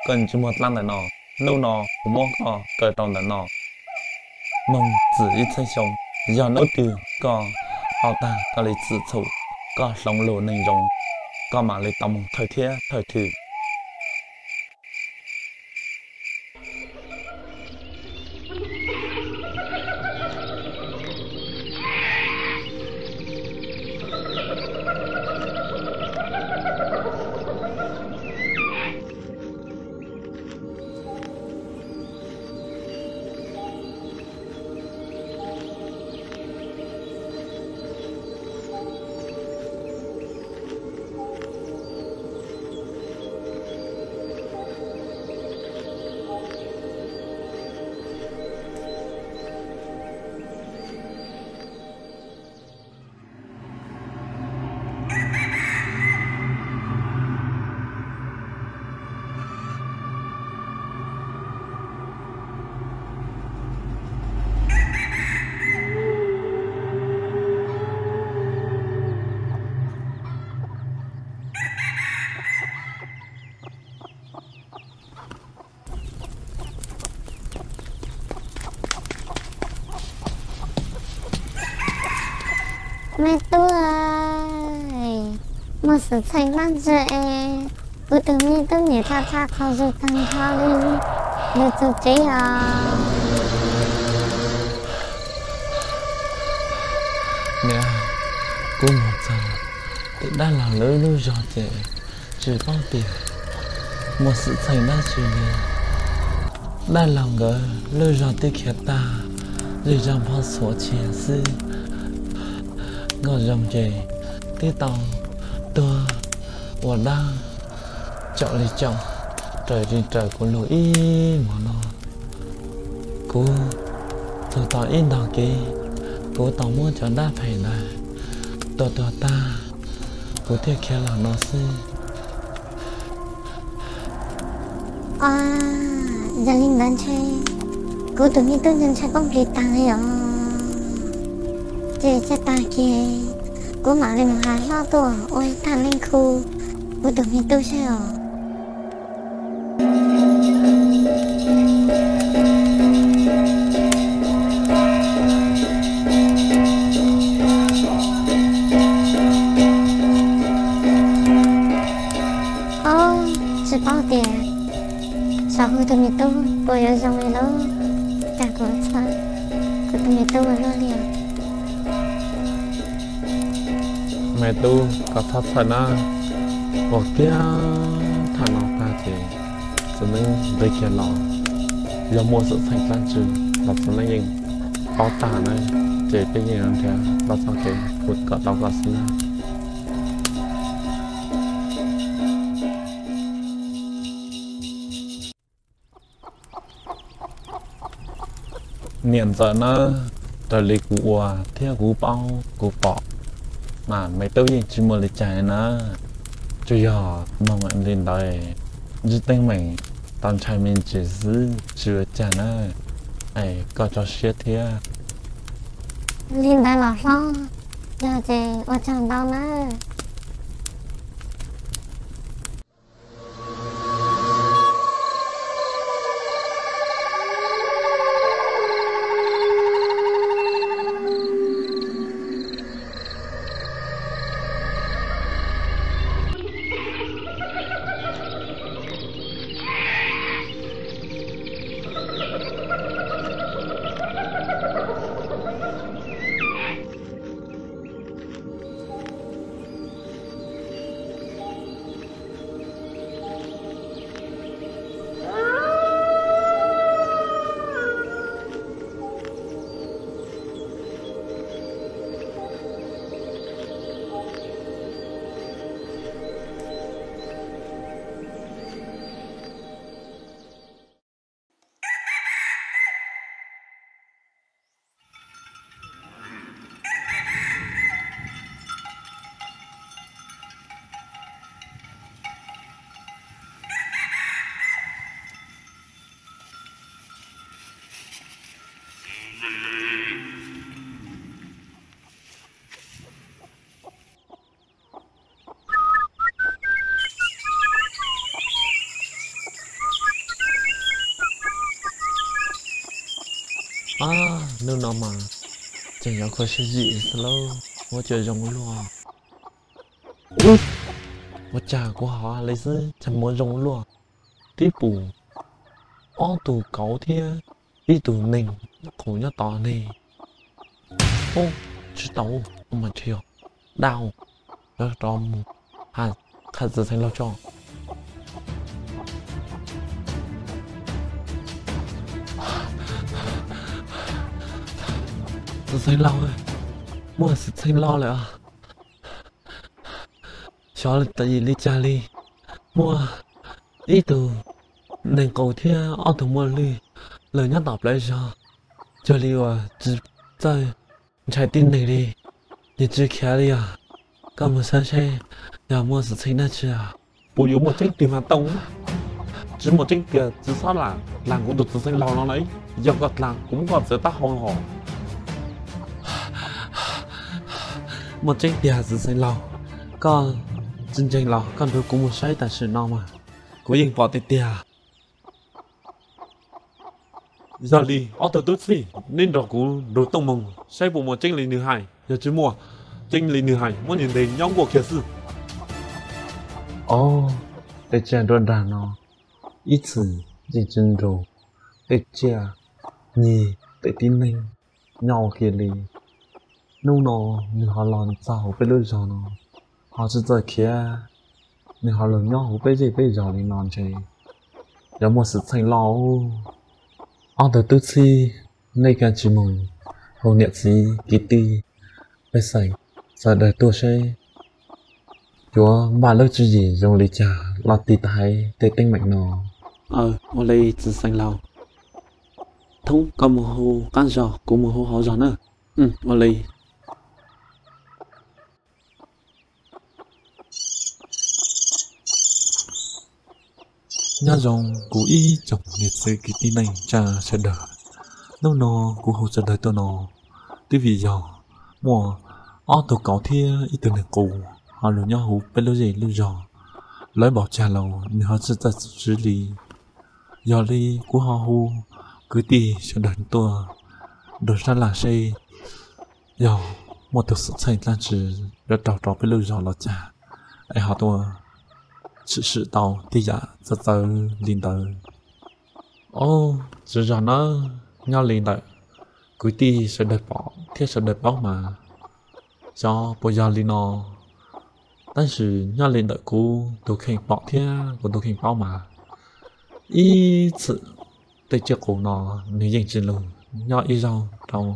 koj tsis muaj dlaab ntawm no, hnub no kuv muab koj kaw rau ntawm no moog txwm ib txhiab xyoo. Yog hnub twg koj hau tag koj li txwm txhum, koj hloov lug neeg zoo, koj mam li tau moog thawj thiab thawj thwm. Me tub, muaj xwm txheej dlaab tsi es kuv tus me tub nyiam tshaj tshaj qhov zug taag nrho li lug txug tsev os. Niam, kuv moog txug tim dab laug lawv lub zog ces tsis paub tias muaj xwm txheej dab tsi li. Dab laug nkawd lub zog twb khiav tag, zej zog npog txhuav txhia xwb. Nkauj Zoo ces twb tau tuag ua dab caum li caum, raws li raws kuv lug ib hmos no. Kuv txug tau ib ntog kev, kuv tau muab cov dab phem ntawd tua tuag tag, kuv thiaj khiav los no xwb. Yog li ntawd ntshe kuv tus me tub ntshai poob plig taag li os. Ces tag kis kuv mam li mus has hlob tuaj ua ib tag leej khu kuv tus me tub seb os. Ob, tsis paub tias sau kuv tus me tub puas yuav zoo li lub caij kuv txhawj kuv tus me tub ua luaj li os. Me tub, koj txhob txhawj na, ua kiag thaj no tag ces txiv neeb nqis kiag los. Yog muaj xwm txheej dlaab tsi los txiv neeb yeej paub tag na, ces peb yeej yuav nrhiav tau txoj kev pum kom tau koj xwb na. Niam ntxawm na, raws li kuv ua thiab kuv paub kuv pom mas me tub yeej tsis muaj li cas na. Tsuas yog moog li ntawd ntsib teeb meem tau ntshai me ntsis xwb tsis ua cas na. Es koj tso siab thiab. Li ntawd los hlob, yog ces ua tsaug ntau nawb. Ab, hnub no mas tseem yuav kho siab zim xwb lauj, muab cov zoo luaj. Ua cas kuv hais li xwb cas muab zoo luaj? Twb pom ob tug kauv thiab ib tug neeg qus nyob tod ne. Ub, tsis tau, ua mas nrhiav dab, yuav rov mus hais txiv xeev laus tso. Txiv xeev laus, muaj xwm txheej loj lawm os. Xyov li cas li, muaj ib tug neeg qus thiab ob tug muaj lwj, lawv nyob tom plawv zog, cuag li uas tsis txawj ntshai tib neeg li. Nws tsis khiav li os. Koj mus saib seb yog muaj xwm txheej dab tsi. Puas yuav muaj tseeb tiag mas tau? Tsis muaj tseeb tiag tsis txhob lam dlaag kuv tus txiv xeev laus no lauj. Yog koj dlaag kuv muab koj txiav taub hau hos. Muaj tseeb tiag txiv xeev laus, koj tsis ntseeg los koj nrog kuv mus saib tam sim no mas kuv yeej pom tiag tiag. Yog li ob tug tub txib, neb nrog kuv nrug Tooj Moog saib puas muaj tseeb li nws hais. Yog tsis muaj tseeb li nws hais, muab nws ntes nyob nkuaj kiag xwb. Ob, tej tsiaj nruab nrag no ib txwm yeej tsis nrug tej tsiaj nyig tej tib neeg nyob ua ke li. Hnub no nws ho los txog hauv peb lub zog no, ho tsis txawj khiav, nws ho los nyob hauv peb zej peb zos li no ntshe yuav muaj xwm txheej loj. Ob tug tub txib, nej kav tsij mus hu niam txiv kwv tij pej xeem sawv daws tuaj seb yuav npaj lub tswv yim zoo li cas los tiv thaiv tej teeb meem no. Ua li txiv xeev laus. Thoob, koj mus hu qab zos, kuv mus hu hauv zos na. Ua li. Nyob zoo kuv ib tsoom niam txiv kwv tij neej tsa sawv daws. Hnub no kuv hu sawv daws tuaj no twb vim yog muaj ob tug kauv thiab ib tug neeg qus ho los nyob hauv peb lub zej lub zog. Lawv npaum cas los nws ho tsis txawj txwv li. Yog li kuv ho hu kwv tij sawv daws tuaj nrog sab laj seb yog muaj tus xwm txheej dlaab tsi yuav raug rau peb lub zog los cas, es ho tuaj tshwm sim tau tej yam txawv txawv li ntawd. Ob, txiv zog nawb, nyob li ntawm kwv tij sawv daws pom thiab sawv daws paub mas xyov puas yog li no, tab sis nyob li ntawm kuv tus kheej pom thiab kuv tus kheej paub mas ib txwm tej tsiaj qus no nws yeej tsis lug nyob ib zaug rau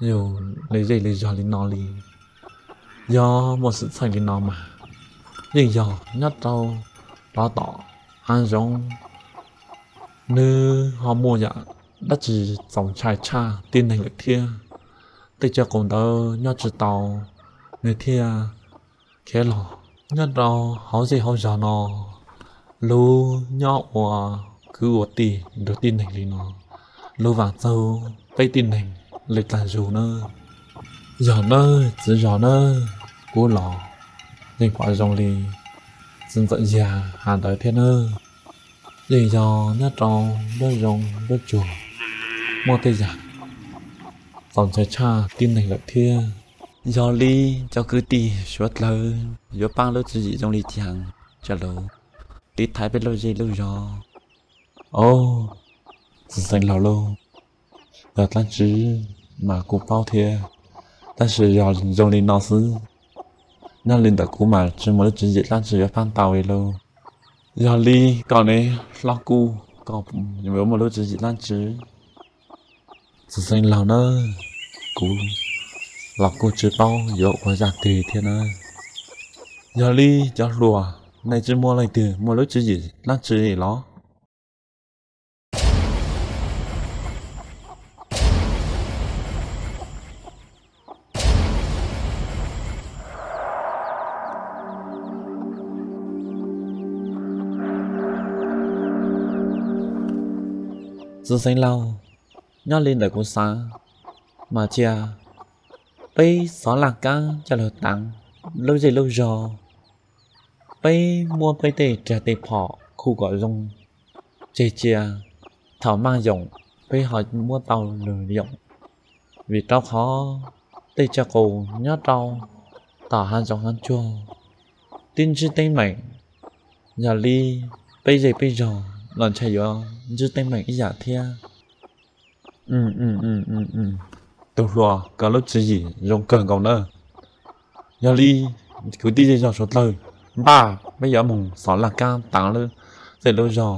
yus li zej li zog li no li. Yog muaj xwm txheej li no mas yeej yog nyob rau pov tom hav zoov, nws ho muaj yam dab tsi txaus ntshai tshaj tib neeg lawm thiab. Tej tsiaj qus ntawd nyob tsis tau, nws thiaj khiav los nyob rau hauv zej hauv zog no, lug nyob ua kwv ua tij nrog tib neeg li no, lug vam txug peb tib neeg li dlaag zug nawb. Yog nawb txiv zog nawb, kuv los yeej pom zoo li txiv ntxawm Yag has ntawd thiab nawb. Yeej yog nyob rau nruab zoov nruab tsuag muaj tej yam txaus ntshai tshaj tib neeg lawm thiab. Yog li cov kwv tij suav dlawg yuav paab lub tswv yim zoo li cas coj lug tiv thaiv peb lub zej lub zog. Au, txiv xeev laus lauj, yog dlaab tsi mas kuv paub thiab, tab sis yog zoo li no xwb, nyob li ntawm kuv mas tsis muaj lub tswv yim dlaab tsi yuav paab tau li lauj. Yog li koj ne, hlob kuj, koj yuav muaj lub tswv yim dlaab tsi? Txiv xeev laus nawb, kuv los kuj tsis paub yuav ua zaj twg thiab nawb. Yog li cov hluas, nej tsis muaj leej twg muaj lub tswv yim dlaab tsi los? Txiv xeev laus, nyob li ntawm kuv xav mas cia peb xov laj kaab coj lug taav lub zej lub zog, peb muab peb tej riam tej phom khu kom zoo, tseg cia, thaum maj yoom peb ho muab tau lwm yam, vim rau qhov tej tsiaj qus nyob rau tom hav zoov hav tsuag twb ntsib teeb meem, yog li peb zej peb zog los ntshai yuav ntsib teeb meem ib yam thiab. Tus hluas, koj lub tswv yim zoo kawg nkaus na. Yog li kwv tij zej zog suav dlawg, npaj peb yuav mus xov laj kab tav lub zej lub zog